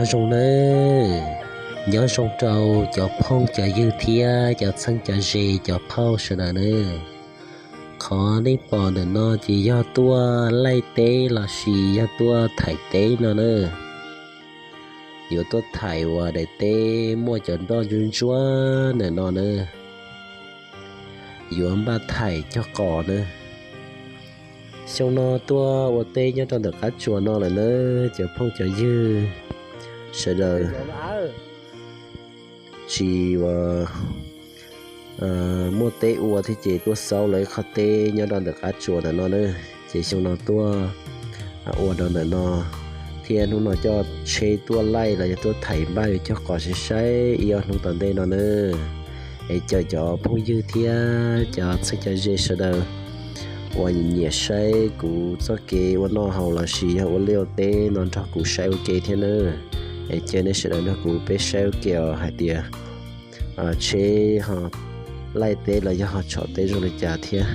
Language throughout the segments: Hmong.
Nyob zoo nawb, nyob zoo rau cov phooj cov ywg thiab cov txheeb cov ze cov phauj sawv daws nawb. Qhov nej pom ntawm no ces yog tuaj laij teb los sis yog tuaj thaim teb no nawb. Yuav tuaj thaim uas daim teb muaj cov nroj ntsuab ntsuab ntawm no nawb. Yuav npaj thaim cog qos nawb. Xyoo no tuaj ua teb nyob rau ntawm qab tsuas no lawm nawb cov phooj cov ywg sawv daws. Tsis uas muaj teb ua thiab ces tuaj xauj lawv qhov teb nyob rau ntawm qab tsuas ntawm no nawb. Ces xyoo no tuaj ua rau ntawm no thiab hnub no coj tsheb tuaj laij los yog tuaj thaim npaj yuav cog qos saib saib ib ob hnub tom ntej no nawb. Es caw cov phooj ywg thiab cov txheeb cov ze sawv daws uas nyiam saib kuv txoj kev ua noj haus los sis yog ua liaj ua teb no nrog kuv saib ua ke thiab nawb. Es caw nej sawv daws nrog kuv peb saib ua ke os hais tias tsheb ho laij teb los yog ho tshom teb zoo li cas thiab.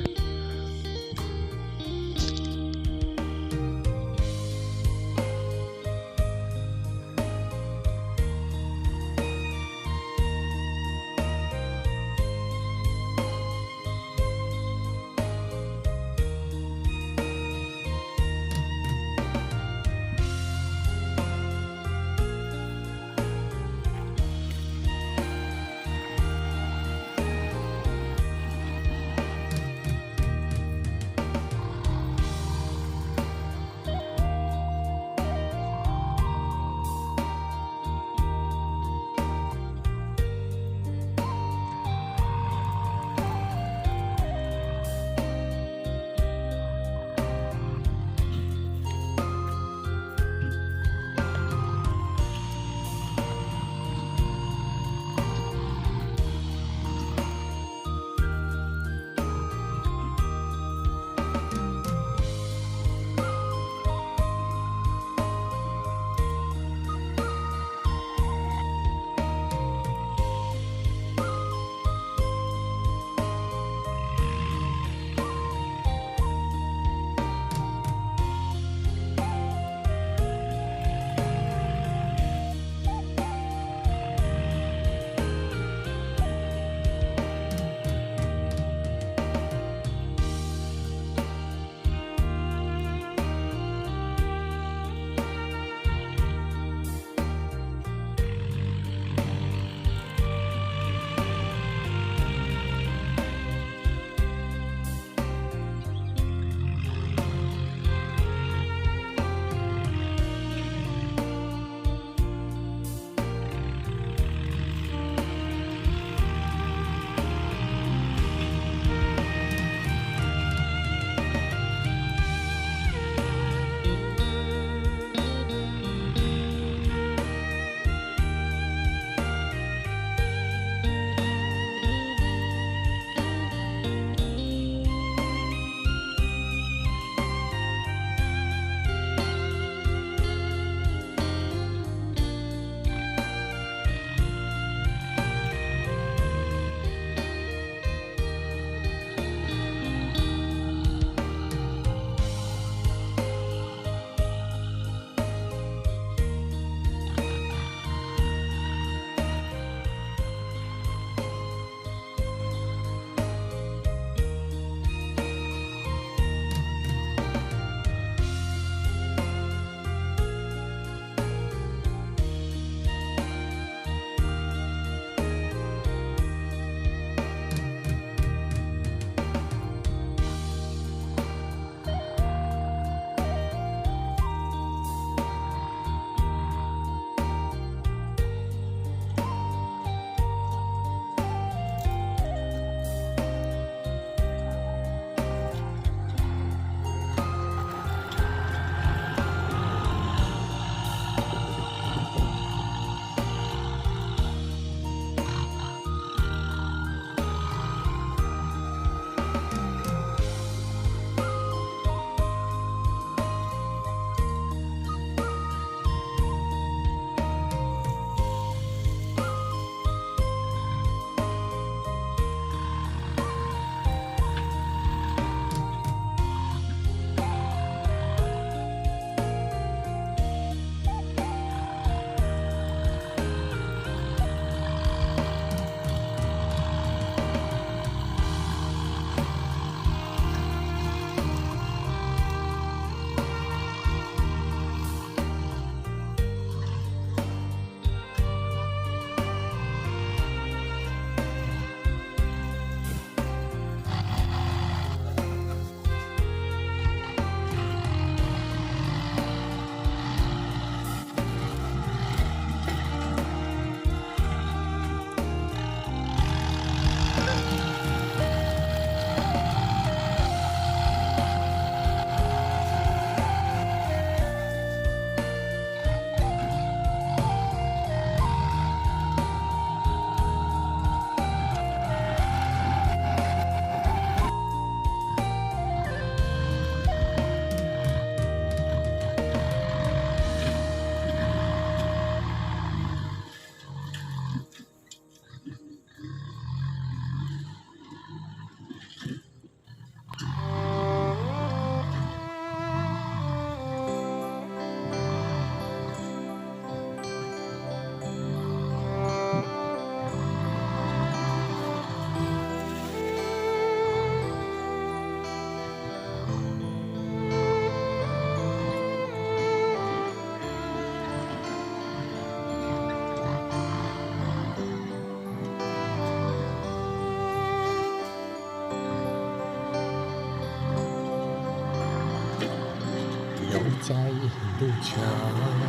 Caij ntuj tsaus,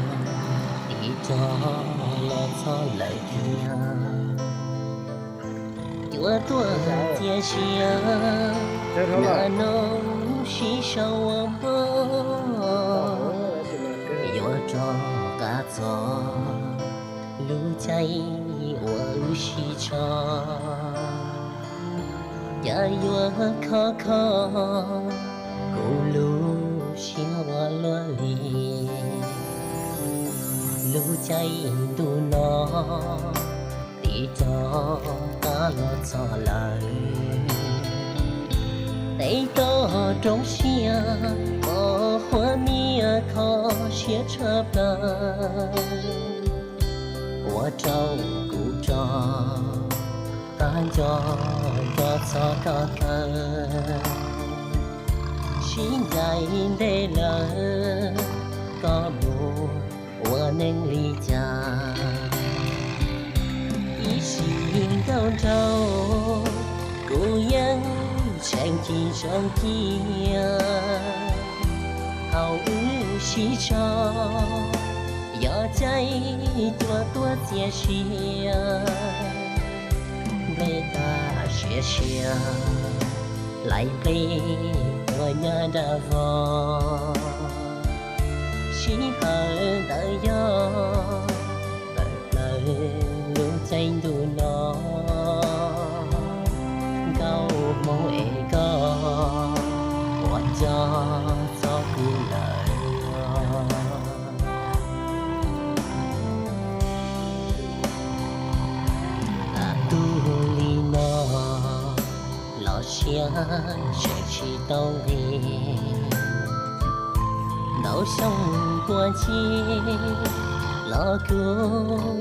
ib tsob los txog lawm thiab. Yuav tuaj txias sia, hnub no sib sau ua npoj, yuav rov qab txog lub caij uas wb sib tso. Cas yuav khov kho kuv lub siab ua luaj li. Lub caij ntuj no ib tsob qab los txog lawm. Tes tau rau siab, pom huab niam kho siab tshaj plaws. Ua rau kuv tso qab nco, nco txog koj kawg. Sib ncaim ntev lawm, koj mus ua neej li cas? Ib sim nkauj nraug, kuv yeej tseem tsis zoo cia. Thaum wb sib sau, yog caij cua tuaj txias sia. Nplej tag siav siav, hlais nplej tuaj nyab nram vog. Sij hawm ntawd yog tawm plaws lub caij ntuj no. Nkauj hmoob es koj puas nco txog kuv lawm? Ntuj li no los siab tseem tsis tau nqis. Ntau xyoo kua ntsig los kuv